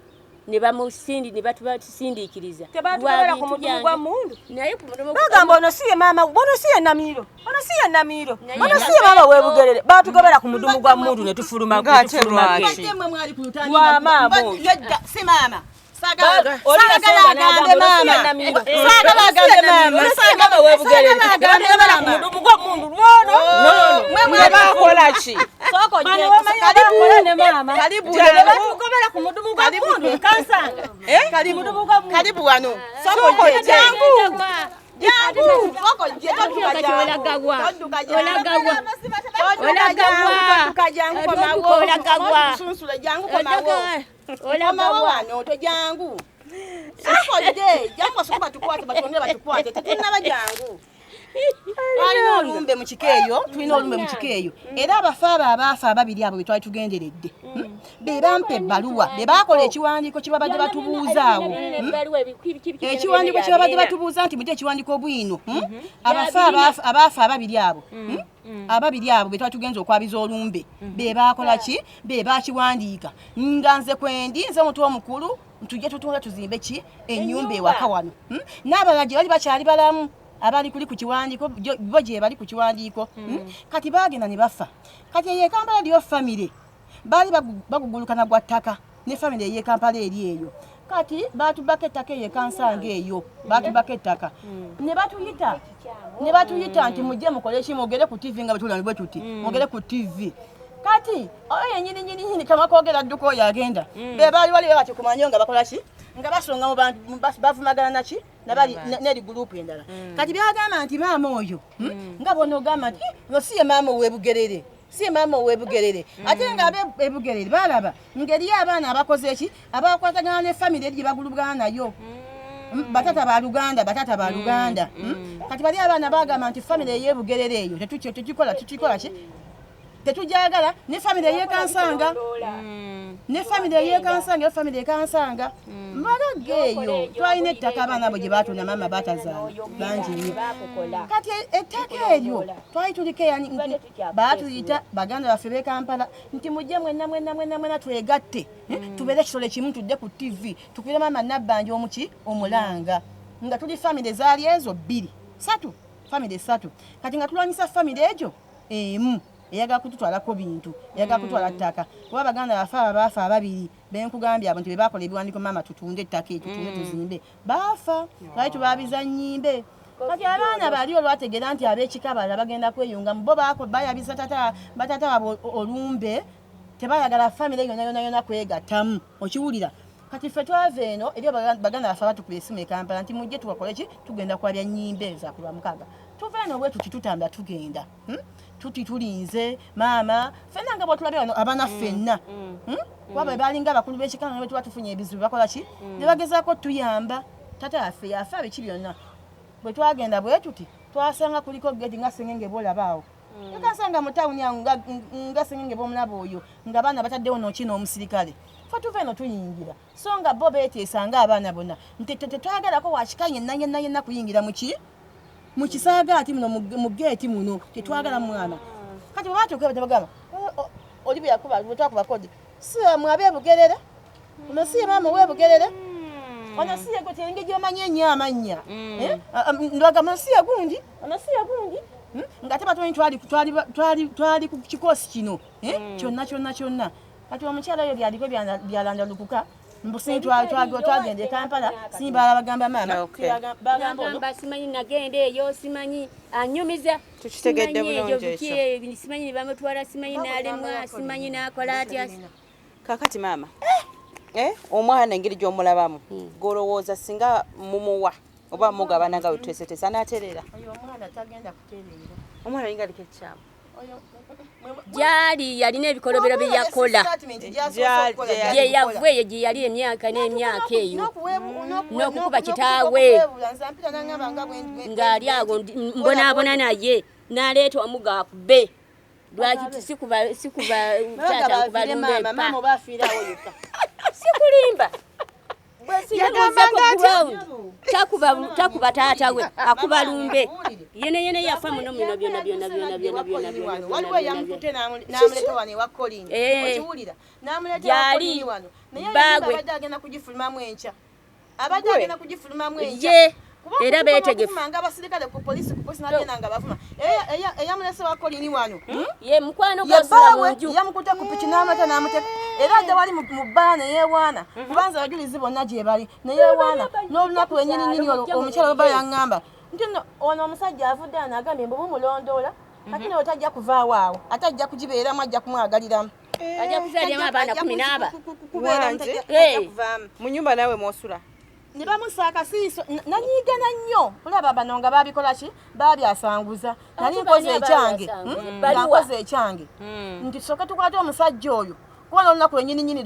ne bamusindi ne batusindiikiriza. Tebatugabira Lwa ku bintu mudumu byange. gwa mundu. Naye ku mudumu Bagamba ono si ye maama, ono si ye Namiiro, ono si ye Namiiro, Naye ono si ye maama webugerere. Batugobera ku mudumu gwa mundu ne tufuluma. Ng'ate Ne tufuluma. lwaki? Mbadde mmwe mwali ku lutambi. Lwa maama oyo. Yedda, si maama. Saagala Oli saagala yasonga agambe n'agamba, ono si ye maama. Namiiro. Saagala agambe maama. Ono si ye maama webugerere. Saagala agambe Batugobera ku maama. mudumu gwa mundu lwono nono. Mwe mwali Bakola ki? Sooka ojje. Bano bamanyi abakola ne maama. Karibu. Batugobera ku mudumu gwa mundu kansanga. Karibu. Mudumu gwa mundu. Karibu wano. Sooka ojje. Jangu. Jangu. Sooka ojje. Todduka Kati jangu. olagawa. Todduka jangu. Olagawa. Todduka Olagawa. jangu. Todduka jangu. Komawo. Todduka olagawa. Otusunsule, jangu komawo. Olagawa. Komawo Olagawa. wano, tojangu. Sooka ojje. Jangu basooke batukwate, batwongere batukwate. Tetunnaba, jangu. Twalina olumbe mu kika eyo, tulina olumbe mu kika eyo, era abafa abo abaafa ababiri abo be twali tugenderedde, Be bampa ebbaluwa, be baakola ekiwandiiko kye babadde batubuuzaawo, Ekiwandiiko kye babadde batubuuza nti mujje ekiwandiiko bwino, Abafa abaafa ababiri abo, Ababiri abo be twali tugenza okwabiza olumbe, be baakola ki? Be baakiwandiika nga nze kwendi, nze omuntu omukulu, tujje tutunda tuzimbe ki? Ennyumba ewaka wano, N'abalala gye bali bakyali balamu, abali kuli ku kiwandiiko bo gye bali ku kiwandiiko, Kati baagenda ne bafa. Kati eyo e Kampala eriyo famire baali bagugulukana gwa ttaka ne famire ey'e Kampala eri eyo. Kati batubako ettaka eyo ekansanga eyo, batubako ettaka ne batuyita, ne batuyita nti mujje mukole ki? Mwogere ku TV nga bwe tuli bwe tuti, mwogere ku TV. Kati oyo yenyini nyini nyini kama kwogera dduka oyo agenda, be baali wali bwe bati kumanyo nga bakola ki? Nga basonga mu bantu, bavumagana naki nabali neri gurupu endala. Kati byagamba nti maama oyo, Nga bw'onoogamba nti "Eh, ono si ye maama ow'ebugerere." Si maama ow'ebugerere. Ate nga ab'ebugerere balaba ngeri abaana abakoze eki abakwatagana ne famire eri gye bagulugana nayo. Batata ba Luganda, batata ba Luganda. Kati bali abaana bagamba nti famire ey'ebugerere eyo tekikola tukikola ki tetujagala ne famire ey'ekansanga ne famire ey'ekansanga famire ekansanga mbagagga eyo twalina ettaka abaana abo gye baatunda maama batazaala bangi nnyo. Kati ettaka eryo twali tuliko eyani baatuyita baganda baffe b'e Kampala nti mujje mwenna mwenna mwenna mwenna twegatte tubeere ekisolo kimu tudde ku TV tukubire maama Nabbanja omuki omulanga nga tuli famire zaali ezo bbiri ssatu famire ssatu kati nga tulwanyisa famire egyo emu eyagala kututwalako bintu eyagala kutwala ttaka kuba baganda baffe abo baafa ababiri benkugambye abo nti be bakola ebiwandiiko maama tutunde ettaka ekyo tutunde tuzimbe baafa twali tubaabiza nnyimbe. Kati abaana bali olwategeera nti ab'ekika balala bagenda kweyunga bo bayabiza batata baabwe olumbe tebayagala famire yonna yonna yonna kwegattamu okiwulira. Kati ffe twava eno eri baganda baffe abatukuba esimu e Kampala nti mujje tukakole ki tugenda kwabya nnyimbe za ku Lwamukaaga. Tuva eno bwe tuti tutambula tugenda tuti tulinze maama ffenna nga bw'otulabye wano abaana ffenna kuba bwe balinga abakulu b'ekika nga bwe tuba tufunye ebizibu bakola ki ne bagezaako tuyamba. Taata yaffe yafa biki byonna. Bwe twagenda bwe tuti twasanga kuliko geeti nga sengenge bw'olaba awo. Tukasanga mu tawuni awo nga sengenge bw'omulaba oyo nga abaana bataddewo noki n'omusirikale. Ffe tuva eno tuyingira so nga bo beeteesa ng'abaana bonna nti tetwagalako wa kika yenna yenna yenna kuyingira mu ki mu kisaagaati muno mu geeti muno tetwagala mwana. Kati bwe batuuka bagamba oli bwe yakuba bwe twakuba kodi si mwe ab'ebugerere ono si ye maama ow'ebugerere ono si ye gwe engeri gy'omanyi ennyo amannya ndwagamba si ye gundi ono si ye gundi ng'ate batumanyi twali ku kikoosi kino kyonna kyonna kyonna. Kati omukyala oyo byaliko byalandalukuka mbu twagenda e Kampala simba bagamba maama bagamba simanyi nagenda eyo simanyi anyumiza tukitegedde bulungi ekyo simanyi bamutwala simanyi n'alemwa simanyi n'akola atya. Kakati maama omwana engeri gy'omulabamu golowooza singa mumuwa oba mugabana nga wetuteeseteese anaatereera? Oyo omwana tagenda kutereera. Omwana alinga aliko ekikyamu. Gyali yalina ebikolobero bye yakola gye yava eyo gye yali emyaka n'emyaka eyo n'okukuba kitaawe ng'ali awo mbonaabona naye n'aleeta omuga akube lwaki sikuba taata nkuba lumbe sikulimba. Takuba taata we akuba lumbe yene yene yafa muno muno byonna byonna byonna byonna byonna byonna. Waliwo eyamukute n'amuleeta wano ewa Colin okiwulira n'amuleeta ewa Colin wano naye abadde agenda kugifulumamu enkya abadde agenda kugifulumamu enkya era beetegefu nga abasirikale ku poliisi n'agenda nga bavuma eyamulese wa Colin wano ye mukwano gwasula mu nju yamukute ku piki n'amata n'amuteka era adde wali mu bbala ne yeewaana kubanza abajulizi bonna gye bali ne yeewaana n'olunaku lwennyini nnyini olwo omukyala w'ebbala yaŋŋamba nti nno ono omusajja avudde ano agambye mbu mumulondoola kati nawe tajja kuvaawo awo ate ajja kugibeeramu ajja kumwagaliramu ajja kuzaaliramu abaana 14 mu nnyumba naawe mw'osula ne bamusa akasiiso nanyiigana nnyo olaba bano nga baabikola ki baabyasanguza nali nkoze ekyange nga nkoze ekyange nti tusooke tukwate omusajja oyo kuba n'olunaku lwennyini nnyini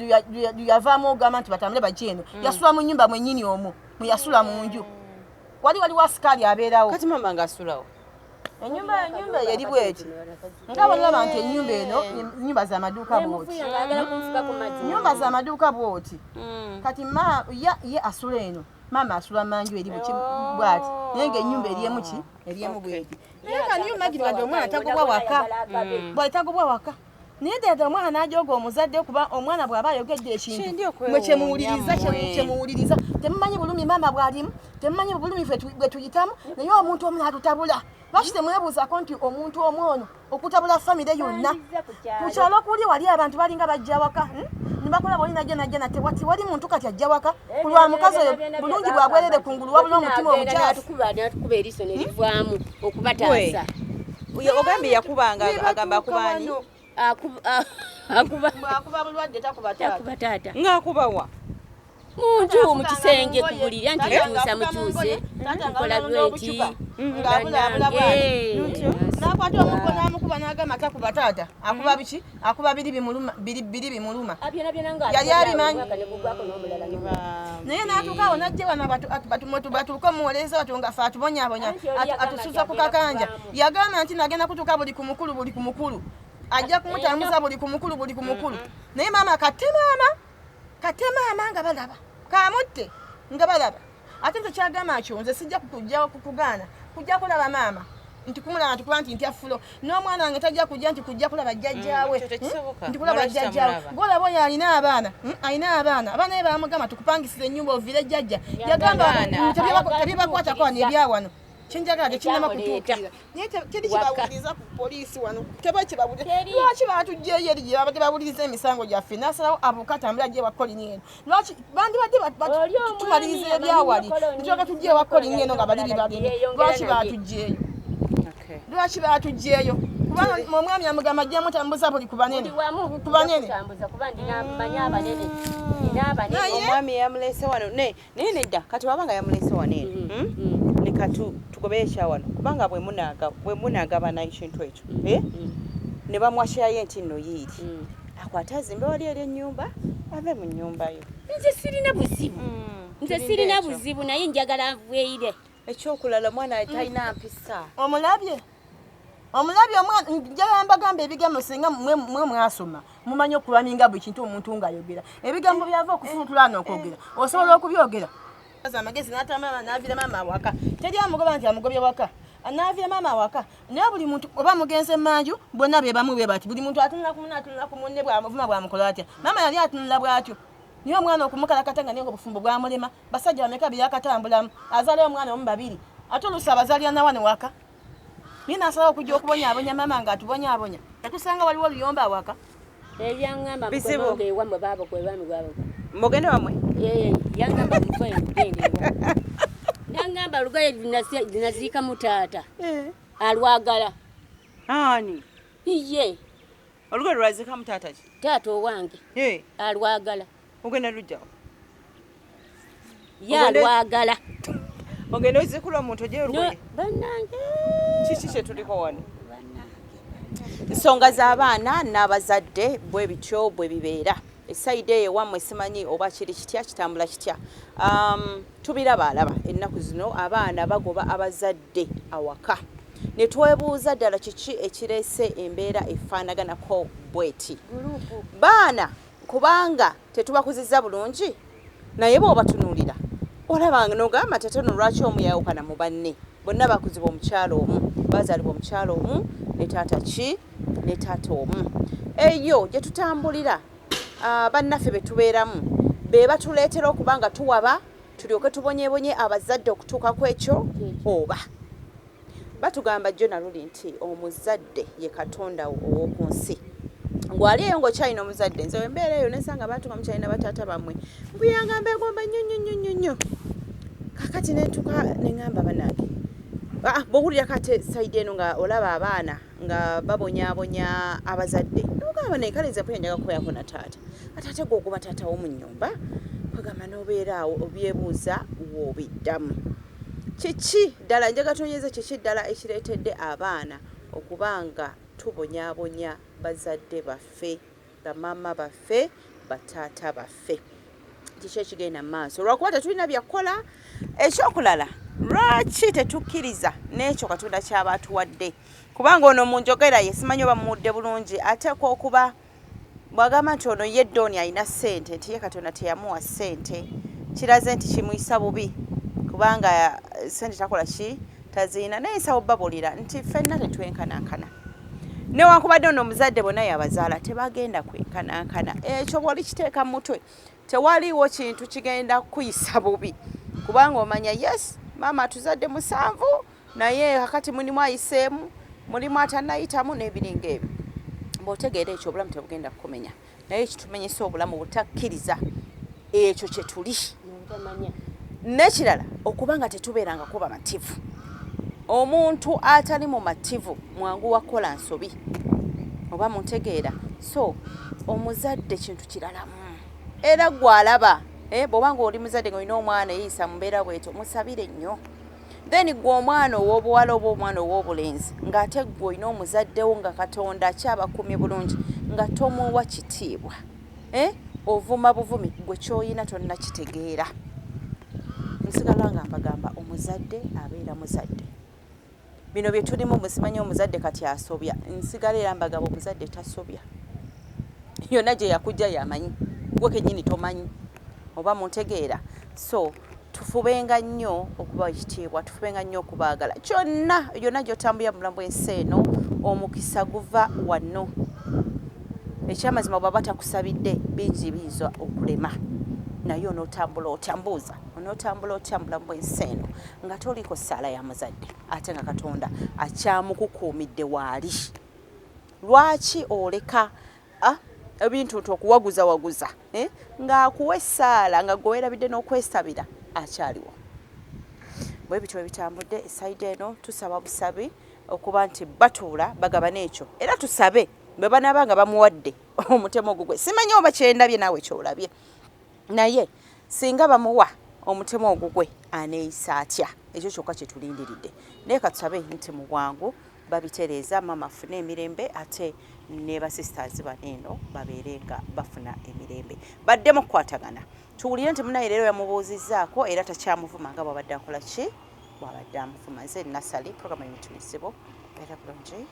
luyavaamu ogamba nti batambule bajje eno yasula mu nnyumba mwennyini omwo mwe yasula mu nju wali waliwo asikaali abeerawo. Kati maama ng'asulawo ennyumba eyo eri bweti nga bw'olaba nti ennyumba eno nnyumba z'amaduuka bw'oti nnyumba z'amaduuka bw'oti kati ye asula eno maama asula manju eri bwati naye ng'ennyumba eriemu ki eriemu bweti naye kanyuma wadde omwana tagobwa waka bwali tagobwa waka naye ddala omwana n'ajooga omuzadde kuba omwana bw'aba ayogedde ekintu mwe kyemuwuliriza temumanyi bulumi maama bw'alimu temumanyi bulumi bwe tuyitamu naye omuntu omu n'atutabula. Lwaki temwebuuzaako nti omuntu omu ono okutabula famire yonna ku kyalo kuli wali abantu balinga bajja waka ne bakola boli najja najja nate tewali muntu kati ajja waka ku lwa mukazi oyo bulungi bwabwerere kungulu wabula omutima omukyafu n'atukuba eriiso ne livaamu okubataasa. Ogambye yakubanga agamba akubaani? Akuba bulwadde takuba taata. Ng'akubawa? Munju mu kisenge ku buliri anti nkyusa mukyuse nkola bwenti ng'abulaabula bwati n'akwata omuggo n'amukuba n'agamba takuba taata akuba biki akuba biri bimuluma biri biri bimuluma yali abimanyi naye n'atuuka awo n'ajja wano batuuke omuwolereza batu nga ffe atubonyabonya atusuza ku kakanja yagamba nti nagenda kutuuka buli ku mukulu buli ku mukulu ajja kumutambuza buli ku mukulu buli ku mukulu naye maama katte maama katte maama nga balaba kamutte nga balaba ate nze kyagamba kyo nze sijja kukujja kukugaana kujja kulaba maama nti kumulaba nti kuba nti ntya fulo n'omwana wange tajja kujja nti kujja kulaba jjajjaawe nti kulaba jjajjaawe gwolaba oyo alina abaana alina abaana abaana be bamugamba tukupangisiza ennyumba ovire jjajja yagamba tebibakwatako wano ebyawano kyenjagala tekinnama kutuukirira naye teri kibawuliriza ku poliisi wano teba kibawuliriza lwaki batugyeyo eri gye babadde bawuliriza emisango gyaffe n'asalawo abuuka atambule ajje ewa kolini eno lwaki bandibadde tumaliriza ebyawali netulaka tujje ewa kolini eno nga bali bibaleme lwaki batugyeyo lwaki batugyeyo kubanga omwami amugamba ajja mutambuza buli ku banene ku banene omwami yamulese wano naye nedda kati waba nga yamulese wano eno mm-hmm. hmm? leka tugobeye ekyawano kubanga bwe munaagabana ekintu ekyo mm-hmm. eh? mm. ne bamwashayo nti nno yiiri mm. akwate azimbe wali eri ennyumba ave mu nnyumba yo nze sirina buzibu nze sirina buzibu naye njagala nveire ekyokulala omwana talina mpisa omulabye omulabye omwana njagala mbagamba ebigambo singa mwe mwasoma mumanyi okulwaninga buli kintu omuntu ng'ayogera ebigambo byava okufulutula n'okwogera osobola okubyogera amagezi n'atambula n'aviira maama awaka teri amugoba nti amugobye waka n'aviira maama awaka naye buli muntu oba mugenze emanju bonna be bamu be bati buli muntu atunula ku munne atunula ku munne bwamuvuma bwamukola atya maama yali atunula bw'atyo naye omwana okumukalakata nga naye nga obufumbo bwamulema basajja bameka beyakatambulamu azaalayo omwana omu babiri ate oluusi abazaalira nawano waka naye nasalawo okujja okubonyabonya maama nga atubonyabonya tetusanga waliwo oluyomba awaka Yangamba mugonge ewamwe baabo gwe bami gwabo. Mugende wamwe? Eh, yangamba mufe mugende ewamwe. Nangamba olugoye linaziikamu taata. Eh. Alwagala. Ani? Iye. Olugoye lwazikamu taata ki? Taata owange. Eh. Alwagala. Ogenda lujjawo? Ye alwagala. Ogenda ozikula omuntu ojeyo olugoye? Bannange. Kiki kye tuliko wano? Nsonga z'abaana n'abazadde bwe bityo bwe bibeera. Esayidi eyo ewammwe simanyi oba kiri kitya kitambula kitya. Um, tubiraba alaba ennaku zino abaana bagoba abazadde awaka ne twebuuza ddala kiki ekireese embeera efaanaganako bweti. Baana kubanga tetubakuzizza bulungi naye bw'obatunuulira olaba n'ogamba nti ate no lwaki omu yayawukana mu banne bonna bakuzibwa omukyala omu bazaalibwa omukyala omu ne taata ki ne taata omu eyo gye tutambulira ah, bannaffe be tubeeramu be batuleetera okuba nga tuwaba tulyoke tubonyebonye abazadde okutuuka ku ekyo oba Batugamba jjo na luli nti omuzadde ye Katonda wo ow'oku nsi. Ng'wali eyo ng'okyalina omuzadde, nze wembeera eyo nensanga abantu nga mukyalina bataata bammwe, mpuyanga mbeegomba nnyo nnyo nnyo nnyo nnyo. Kakati ne ntuuka ne ŋŋamba banange, ah, bw'owulira kate sayidi eno nga olaba abaana nga babonyaabonya abazadde, nogamba naye kale nze mpuya njaga kubeerako na taata, ate ate gwe ogoba taata wo mu nnyumba, kwegamba n'obeera awo obyebuuza w'obiddamu. Kiki ddala njaga tunyeze kiki ddala ekireetedde abaana okuba nga tubonyabonya bazadde baffe, bamaama baffe, bataata baffe? Kiki ekigenda mu maaso? Lwakuba tetulina byakukola. Ekyokulala, lwaki tetukkiriza n'ekyo Katonda ky'aba atuwadde? Kubanga ono mu njogera ye simanyi oba mmuwulidde bulungi, ateekwa okuba Bw'agamba nti ono ye Don alina ssente nti ye Katonda teyamuwa ssente kiraze nti kimuyisa bubi kubanga eh, ssente takola ki tazirina naye nsawo babulira nti ffenna tetwenkanankana newankubadde ono omuzadde bonna yabazaala tebagenda kwenkanankana ekyo bw'olikiteeka mu mutwe tewaliiwo kintu kigenda kukuyisa bubi kubanga omanya yes maama atuzadde musanvu naye kakati mulimu ayiseemu mulimu atanayitamu n'ebiringa ebyo bw'otegeera ekyo obulamu tebugenda kukumenya naye ekitumenyesa obulamu butakkiriza ekyo kye tuli n'ekirala okuba nga tetubeerangako bamativu omuntu atali mumativu mwangu wa kukola nsobi oba muntegeera so omuzadde kintu kiralamu era gwalaba. Bw'oba ng'oli muzadde ng'olina omwana eyeyisa mu mbeera bwetyo, musabire nnyo. Then gwe omwana ow'obuwala oba omwana ow'obulenzi ng'ate gwe olina omuzaddewo nga Katonda akyabakuumye bulungi nga tomuwa kitiibwa, ovuma buvumi, gwe ky'olina tonnakitegeera. Nsigala nga mbagamba omuzadde abeera muzadde. Bino bye tulimu musimanyi omuzadde kati asobya. Nsigala era mbagamba omuzadde tasobya. Yonna gye yakujja yamanyi, gwe kennyini tomanyi oba muntegeera. So tufubenga nnyo okubawa ekitiibwa, tufubenga nnyo okubaagala. Kyonna yonna gy'otambulira mu bulamu bw'ensi eno, omukisa guva wano. Ekyamazima bw'aba takusabidde bingi biyinza okulema, naye onootambula otya? Mbuuza, onootambula otya mu bulamu bw'ensi eno nga toliiko ssaala ya muzadde ate nga Katonda akyamukukuumidde waali? Lwaki oleka ebintu nti okuwaguzawaguza ng'akuwa essaala nga gwe weerabidde n'okwesabira akyaliwo? Bwe bityo bwe bitambudde esayidi eno. Tusaba busabi okuba nti batuula bagabana ekyo, era tusabe bwe banaaba nga bamuwadde omutemo ogugwe. Simanyi oba kyendabye naawe kyolabye, naye singa bamuwa omutemo ogugwe aneeyisa atya? Ekyo kyokka kye tulindiridde, naye katusabe nti mu bwangu babitereeza, maama afune emirembe ate ne basisters bano eno babeere nga bafuna emirembe, baddemu okukwatagana. Tuwulire nti munaye leero yamubuuzizzaako era takyamuvuma nga bwabadde akola ki, bwabadde amuvuma. Nze Nasali, program emitulisibo era bulungi.